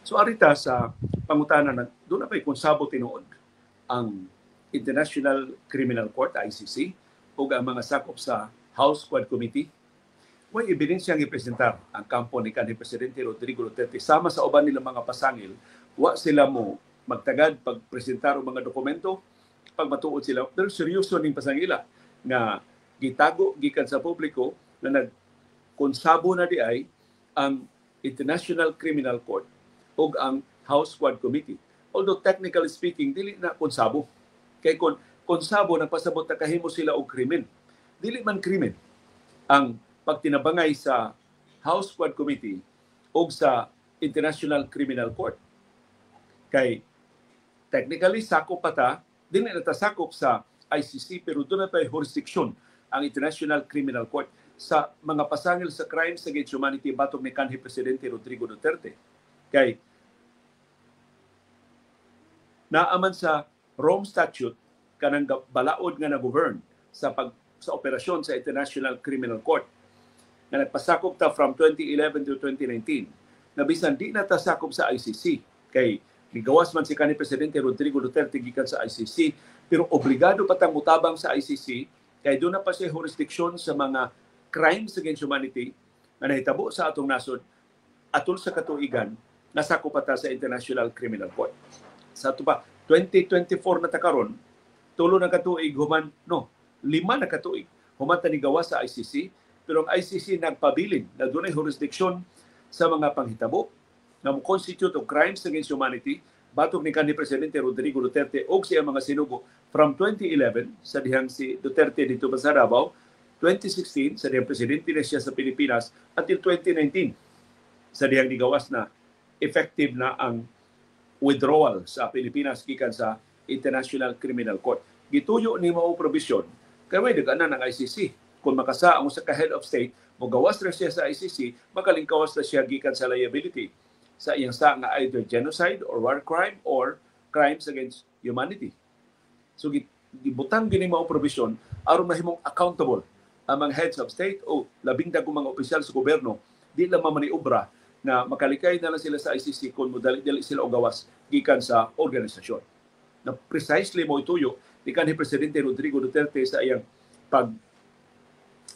So arita sa pangutana na duna pa'y konsabo tinuod ang International Criminal Court, ICC, ug ang mga sakop sa House Quad Committee. Way ebidensya ang ipresentar ang kampo ni kanhi Presidente Rodrigo Duterte sama sa uban nilang mga pasangil. Wa sila mo magtagad pagpresentar og mga dokumento pag matuod sila, pero seryoso ning pasangila nga gitago gikan sa publiko na nagkonsabo na di ay ang International Criminal Court ug ang House Quad Committee. Although technically speaking, dili na konsabo. Kay kon konsabo, nagpasabot na kahimo sila og krimen. Dili man krimen ang pagtinabangay sa House Quad Committee o sa International Criminal Court. Kay technically sakop pa ta, dili na ta sakop sa ICC, pero duna pa jurisdiction ang International Criminal Court sa mga pasangil sa crimes against humanity batok ni kanhi Presidente Rodrigo Duterte. Kay naaman sa Rome Statute, kanang balaod nga na-govern sa operasyon sa International Criminal Court nga nagpasakop ta from 2011 to 2019, na bisan di na ta sakop sa ICC kay migawas man si kanhi Presidente Rodrigo Duterte gikan sa ICC, pero obligado pa tang mutabang sa ICC kay duna pa siya jurisdiction sa mga crimes against humanity nga nahitabo sa atong nasod atol sa katuigan nasakop pa ta sa International Criminal Court. Sa ato pa, 2024 na ta karon, 3 na katuig human, no, 5 na katuig human ta nigawas sa ICC, pero ang ICC nagpabilin na dunay jurisdiction sa mga panghitabo na mo constitute of crimes against humanity batok ni kanhi Presidente Rodrigo Duterte og siya mga sinugo from 2011 sa dihang si Duterte dito pa sa Davao, 2016 sa dihang presidente na siya sa Pilipinas, until 2019 sa dihang nigawas na, effective na ang withdrawal sa Pilipinas gikan sa International Criminal Court. Gituyo ni mao probisyon kay way daganan ang ICC. Kung makasa ang usa ka head of state, mogawas ra siya sa ICC, makalingkawas na siya gikan sa liability sa iyang sa nga either genocide or war crime or crimes against humanity. So gibutang gini mao probisyon aron mahimong accountable ang mga heads of state o labing dagkong mga opisyal sa gobyerno, di lang mamaniobra na makalikay na lang sila sa ICC kung modali-dali sila og gawas gikan sa organisasyon. Na precisely mo ituyo ni kanhi Presidente Rodrigo Duterte sa iyang pag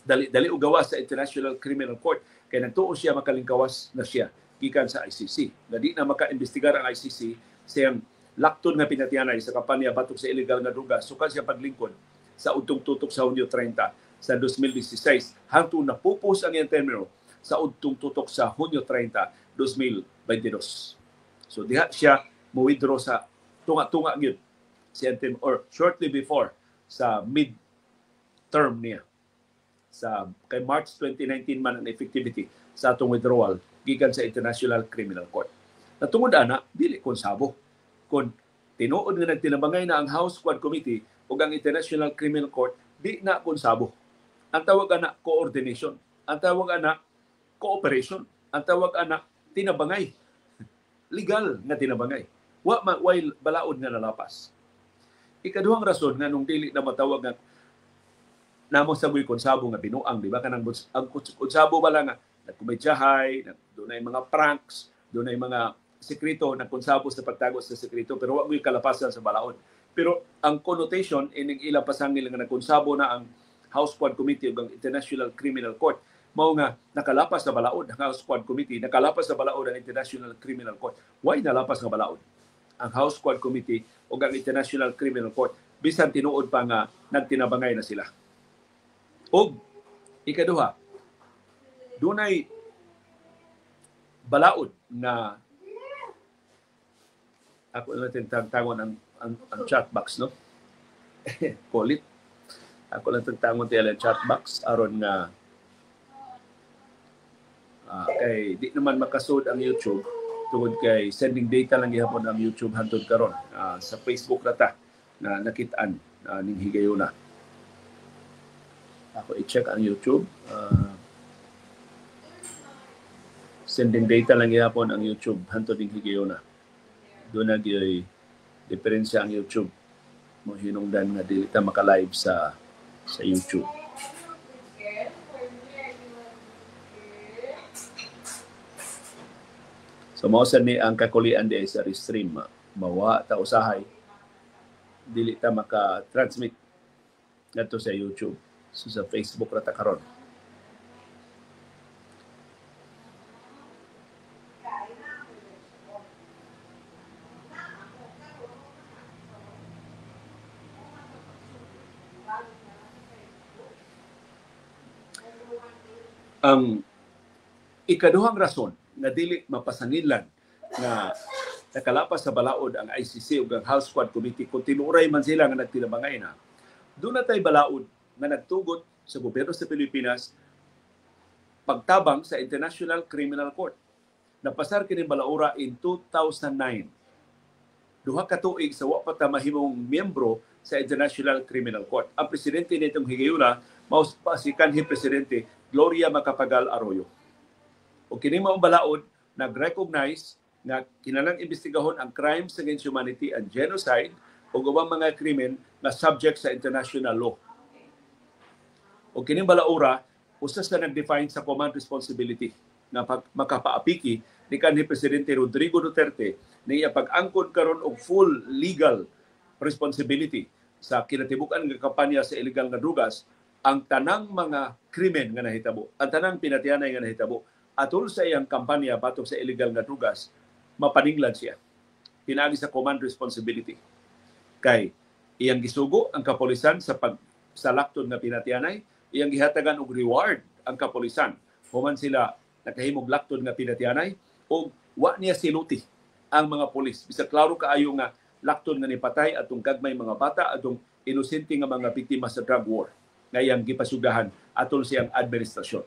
dali-dali og gawas sa International Criminal Court kay nagtuo siya makalingkawas na siya gikan sa ICC. Na di na maka-imbestigar ang ICC sa iyang lakton nga pinatianay sa kampanya batok sa illegal nga droga sukad siya paglingkod sa udtong tutok sa Hunyo 30 sa 2016 hangtod napupos ang iyang termino sa udtong tutok sa Hunyo 30, 2022. So diha siya mo-withdraw sa tunga-tunga gyud siya or shortly before sa mid-term niya. Sa kay March 2019 man ang effectivity sa atong withdrawal gikan sa International Criminal Court. Natungod ana, dili konsabo. Kung tinuod nga nagtinabangay na ang House Quad Committee ug ang International Criminal Court, di na konsabo. Ang tawag ana coordination. Ang tawag ana cooperation. Ang tawag ana tinabangay. Legal nga tinabangay. Wa ma way balaod nga nalapas. Ikaduhang rason nga nung dili na matawag nga namo sa buy konsabo nga binuang, di ba, kanang ang konsabo ba lang nga nagkomedyahay, dunay mga pranks, dunay mga sekreto, nagkonsabo sa pagtago sa sekreto, pero wa mo'y kalapasan sa balaod. Pero ang connotation ining ilang pasangil nga nagkonsabo na ang House Quad Committee ug ang International Criminal Court, mao nga nakalapas sa balaod ang House Quad Committee, nakalapas sa balaod ang International Criminal Court. Why nalapas nga balaod ang House Quad Committee ug ang International Criminal Court bisan tinuod pa nga nagtinabangay na sila? Og ikaduha, dunay balaod na ako na tagtangon ang chat box, no? Kulit. Ako lang tagtangon tiyala ang chat box aron nga kay di naman makasud ang YouTube tungod kay sending data lang gihapon ang YouTube hantod karon. Sa Facebook ra ta na nakit-an ning higayuna. Ako i-check ang YouTube. Sending data lang gihapon ang YouTube hantod ning higayuna. Duna gyoy diferensya ang YouTube mo hinungdan nga dili ta maka-live sa YouTube. So mao sad ni ang kakulian di sa restream. Mawa ta usahay, dili ta maka-transmit ngadto sa YouTube. So sa Facebook ra ta karon. Ang ikaduhang rason nga dili mapasanginlan nga nakalapas sa balaod ang ICC ug ang House Quad Committee kung tinuray man sila nga nagtinabangay na, doon na tay balaod nga nagtugot sa gobyerno sa Pilipinas pagtabang sa International Criminal Court. Napasar kini balaora in 2009. 2 ka tuig sa wa pa ta mahimong miyembro sa International Criminal Court. Ang presidente nitong higayuna mao pa si kanhi presidente Gloria Macapagal Arroyo. O kini maong balaod nag-recognize nga kinahanglan imbestigahon ang crimes against humanity and genocide o ubang mga krimen nga subject sa international law. O kining balaora usa sa nag-define sa command responsibility nga makapaapiki ni kanhi presidente Rodrigo Duterte na iya pag-angkon karon og full legal responsibility sa kinatibuk-an nga kampanya sa illegal nga drugas ang tanang mga krimen nga nahitabo, ang tanang pinatianay nga nahitabo atol sa iyang kampanya batok sa illegal nga drugas, mapaninglan siya pinaagi sa command responsibility. Kay iyang gisugo ang kapolisan sa pagsalakton nga pinatianay, iyang gihatagan og reward ang kapolisan human sila nakahimog lakton nga pinatianay, og wa niya siluti ang mga pulis. Bisag klaro kaayo nga lakton nga nipatay atong gagmay mga bata, atong inosente nga mga biktima sa drug war nga iyang gipasugahan atol siyang administrasyon.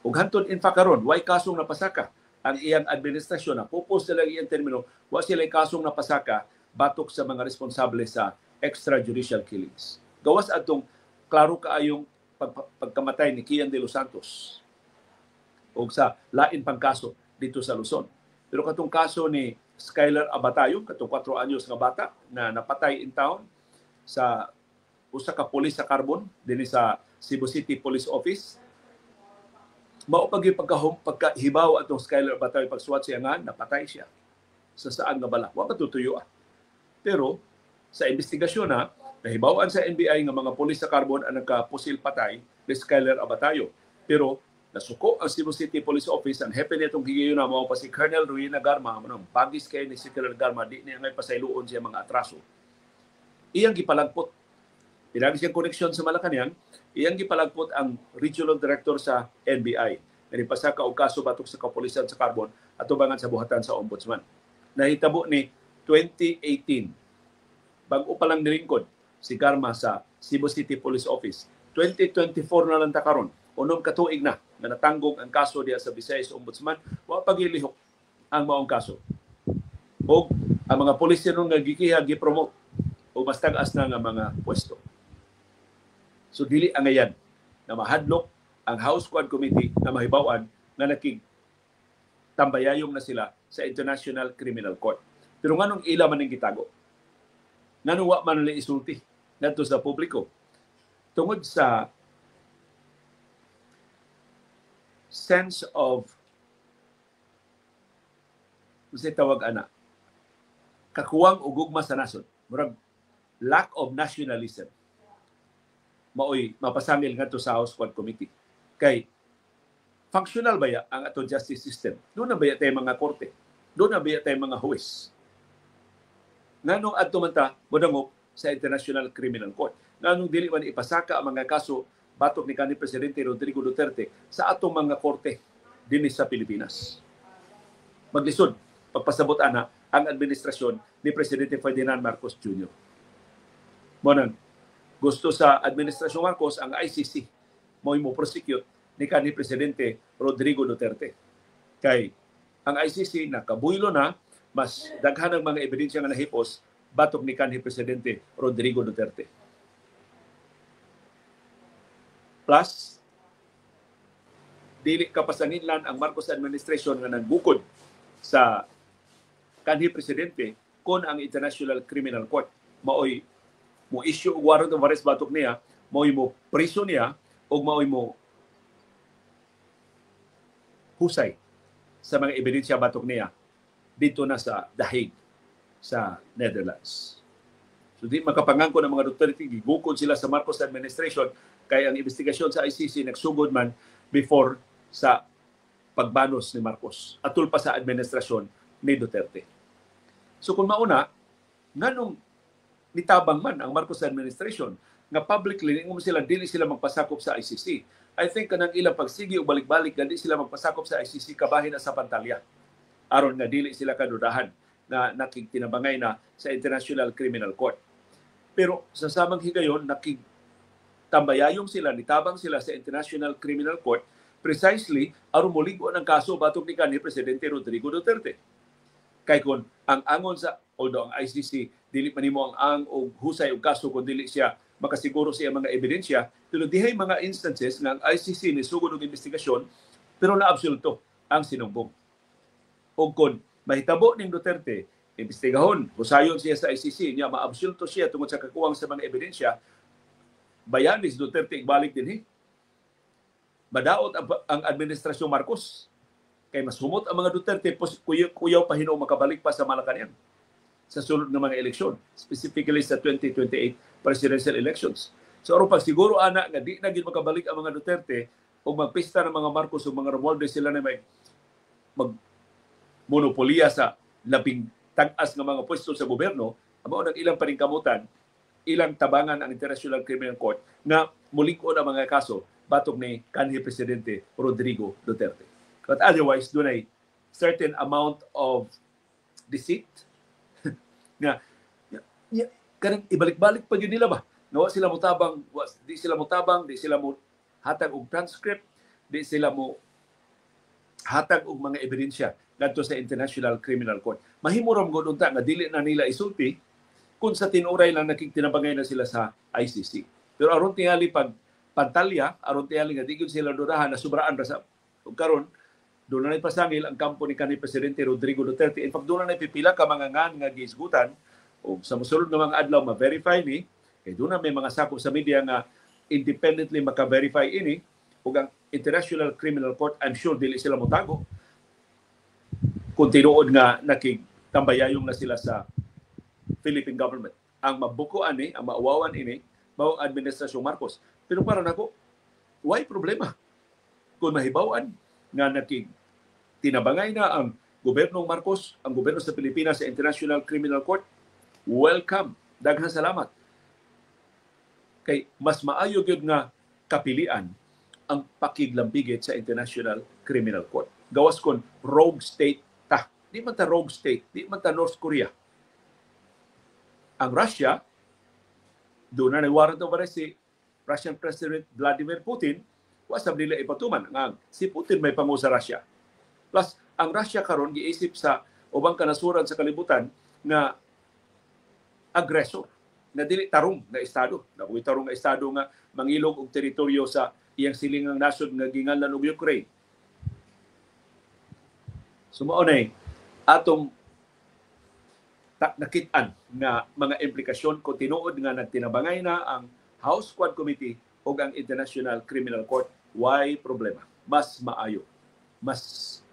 Ug hantod in fact karon, way kasong napasaka ang iyang administrasyon, na pupos sila iyang termino, wa sila kasong napasaka batok sa mga responsable sa extrajudicial killings. Gawas atong klaro kaayong pagkamatay ni Kian de los Santos o sa lain pang kaso dito sa Luzon. Pero katong kaso ni Skylar Abatayo, katong 4 anyos nga bata na napatay in town sa usa ka pulis sa Carbon dinhi sa Cebu City Police Office, mao pag pagkahibaw atong Skylar Abatayo pagsuwat siya nga napatay siya sa saan nga bala. Wa matutuyo. Pero sa investigasyon na nahibaw-an sa NBI nga mga pulis sa Carbon ang nagkapusil patay ni Skylar Abatayo. Pero nasuko ang Cebu City Police Office, ang hepe nitong higayon na mao pa si Colonel Ruina Garma, manong bagis kay ni si Colonel Garma, di niya ngay pasayloon siya mga atraso. Iyang gipalagpot. Pinagi siyang koneksyon sa Malacanang, iyang gipalagpot ang Regional Director sa NBI. Nalipasa ka og kaso batok sa kapulisan sa Carbon at tubangan sa buhatan sa Ombudsman. Nahitabo ni 2018. Bag-o pa lang nilingkod si Garma sa Cebu City Police Office. 2024 na lang ta karon. Unom ka tuig na nga natanggong ang kaso diha sa Visayas Ombudsman, wa pagilihok ang maong kaso. Og ang mga pulis nun nga gikiha gipromote o mas tag-as na nga mga pwesto. So dili angayan na mahadlok ang House Quad Committee na mahibaw-an nga nakig tambayayong na sila sa International Criminal Court. Pero nganong ila man ning gitago? Nganong wa man nila isulti ngadto sa publiko? Tungod sa sense of, unsay tawag ana, kakuwang og gugma sa nasod, murag lack of nationalism, maoy mapasangil ngadto sa House Quad Committee. Kay functional ba ya ang atong justice system? Doon na ba ya tayo mga korte? Doon na ba ya tayo mga huwes? Nganong adto man ta modangop sa International Criminal Court? Nganong dili man ipasaka ang mga kaso batok ni kanhi Presidente Rodrigo Duterte sa atong mga korte dinhi sa Pilipinas? Maglisod pagpasabot ana ang administrasyon ni Presidente Ferdinand Marcos Jr. Monang gusto sa administrasyon Marcos ang ICC mo'y mo prosecute ni kanhi Presidente Rodrigo Duterte. Kay ang ICC nakabuylo na, mas daghan ang mga ebidensya nga nahipos batok ni kanhi Presidente Rodrigo Duterte. Plus, dili kapasanginlan ang Marcos administration nga nagbukod sa kanhi presidente kon ang International Criminal Court maoy mo issue og warrant of arrest batok niya, maoy mo priso niya og maoy mo husay sa mga ebidensya batok niya dito na sa The Hague sa Netherlands. So di makapangangko ng mga Duterte, gigukod sila sa Marcos administration kay ang investigasyon sa ICC nagsugod man before sa pagbanos ni Marcos atul pa sa administrasyon ni Duterte. So kung mauna, nganong nitabang man ang Marcos administration nga publicly ningon sila dili sila magpasakop sa ICC? I think kanang ilang pagsigi o balik-balik nga di sila magpasakop sa ICC kabahin na sa pantalya aron nga dili sila kadudahan na nakigtinabangay na sa International Criminal Court. Pero sa samang higayon, nakigtambayayong sila, nitabang sila sa International Criminal Court precisely aron molig-on ang kaso batok ni kanhi Presidente Rodrigo Duterte. Kay kon ang angon sa, although ang ICC dili man nimo ang og husay og kaso kung dili siya makasiguro sa iyang mga ebidensya, pero dihay mga instances nga ang ICC ni sugod og investigasyon pero naabsulto ang sinumbong. Og kon mahitabo ning Duterte, imbestigahon, husayon siya sa ICC, niya maabsulto siya tungod sa kakuwang sa mga ebidensya, bayanis Duterte ibalik dinhi. Madaot ang administrasyon Marcos. Kay mas humot ang mga Duterte, kuyaw pa hinuong makabalik pa sa Malacañang sa sulod ng mga eleksyon, specifically sa 2028 presidential elections. So aron pagsiguro ana nga di na gid makabalik ang mga Duterte o magpista ng mga Marcos o mga Romualdez, sila na may mag monopoliya sa labing tag-as nga mga pwesto sa gobyerno, amo nang ilang paningkamutan, ilang tabangan ang International Criminal Court nga mulig-on ang mga kaso batok ni kanhi Presidente Rodrigo Duterte. But otherwise, dunay certain amount of deceit nga ya, kanang ibalik-balik pa gyud nila ba? Nga wa sila motabang, wa, di sila motabang, di sila mo hatag og transcript, di sila mo hatag og mga ebidensya ngadto sa International Criminal Court. Mahimo ra gud unta nga dili na nila isulti kung sa tinuray lang nakigtinabangay na sila sa ICC. Pero aron tingali pag pantalya, aron tingali nga di gyud sila dudahan na sobraan ra sa ug karon doon na pasangil ang kampo ni kanhi Presidente Rodrigo Duterte. In fact, doon na pipila ka mga ngan nga gihisgutan o sa mosulod nga mga adlaw ma-verify ni kay doon na may mga sakop sa media nga independently maka-verify ini ug ang International Criminal Court, I'm sure dili sila motago kung tinuod nga nakigtambayayong na sila sa Philippine government. Ang mabuko ani, ang mauwawan ini, mao ang administrasyon Marcos. Pero para nako, why problema? Kung mahibaw-an nga nakig tinabangay na ang gobyernong Marcos, ang gobyerno sa Pilipinas sa International Criminal Court, welcome. Daghang salamat. Kay mas maayo gyud nga kapilian ang pakiglambigit sa International Criminal Court. Gawas kon rogue state ta. Di man ta rogue state, di man ta North Korea. Ang Russia, doon na warrant of arrest si Russian President Vladimir Putin, wa sab nila ipatuman nga si Putin may pangu sa Russia. Plus, ang Russia karon giisip sa ubang kanasuran sa kalibutan nga aggressor, na dili tarong nga estado. Nabuhi tarong nga estado nga mangilog og teritoryo sa iyang silingang nasod nga ginganlan og Ukraine. So mao na atong nakit-an nga mga implikasyon kung tinuod nga nagtinabangay na ang House Quad Committee o ang International Criminal Court. Why problema? Mas maayo, mas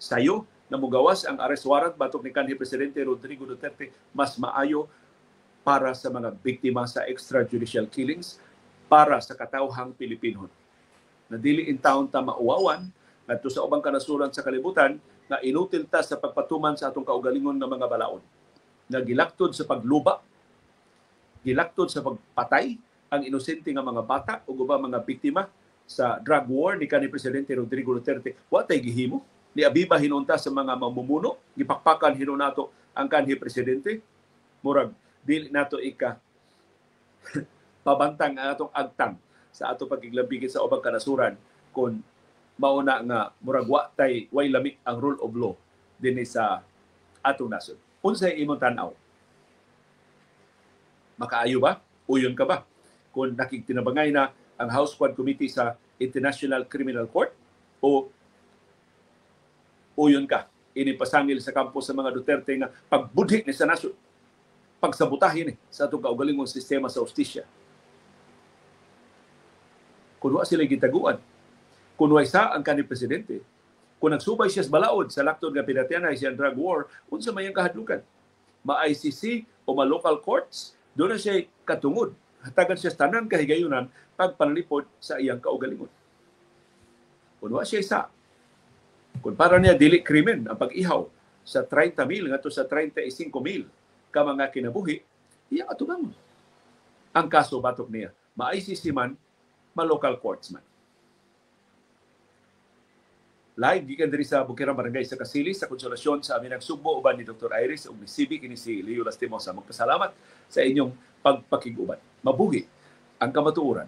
sayo na mugawas ang arrest warrant batok ni kanhi Presidente Rodrigo Duterte, mas maayo para sa mga biktima sa extrajudicial killings, para sa katawhang Pilipino. Na dili in town ta mauwawan ngadto sa ubang kanasuran sa kalibutan na inutil ta sa pagpatuman sa atong kaugalingon nga mga balaod. Na gilaktod sa pagluba, gilaktod sa pagpatay ang inosente nga mga bata ug ubang mga biktima sa drug war ni kanhi Presidente Rodrigo Duterte. Wa tay gihimo ni abiba hinunta sa mga mamumuno, gipakpakan hinuon nato ang kanhi presidente. Murag dili nato ika pabantang ang atong agtang sa ato pagiglambigit sa ubang kanasuran kung mauna nga murag wa tay way lami ang rule of law dinhi sa atong nasod. Unsay imong tan-aw? Makaayo ba? Uyon ka ba kung nakigtinabangay na ang House Quad Committee sa International Criminal Court, o uyon ka ini pasangil sa kampo sa mga Duterte nga pagbudhi ni sa nasod, pagsabutahin ni sa atong kaugalingong sistema sa hustisya? Kung wa sila gitaguan, kung way sa ang kanhi presidente, Kung nagsubay siya sa balaod sa laktod nga pinatyanay siyang drug war, unsa may iyang kahadlukan? Ma-ICC o ma-local courts, doon na siya katungod. Hatagan siya sa tanan kahigayunan pagpanalipod sa iyang kaugalingon. Kung wa siya isa, kung para niya dili krimen ang pag-ihaw sa 30 mil ngadto sa 35 mil ka mga kinabuhi, iya atubangon ang kaso batok niya. Ma-ICC man, ma-local courts man. Live gikan diri sa Bukirang Barangay sa Kasili sa Konsolasyon sa Aminang Sugbo uban ni Dr. Iris ug ni CB, kini si Leo Lastimosa. Magpasalamat sa inyong pagpakig-uban. Mabuhi ang kamatuoran.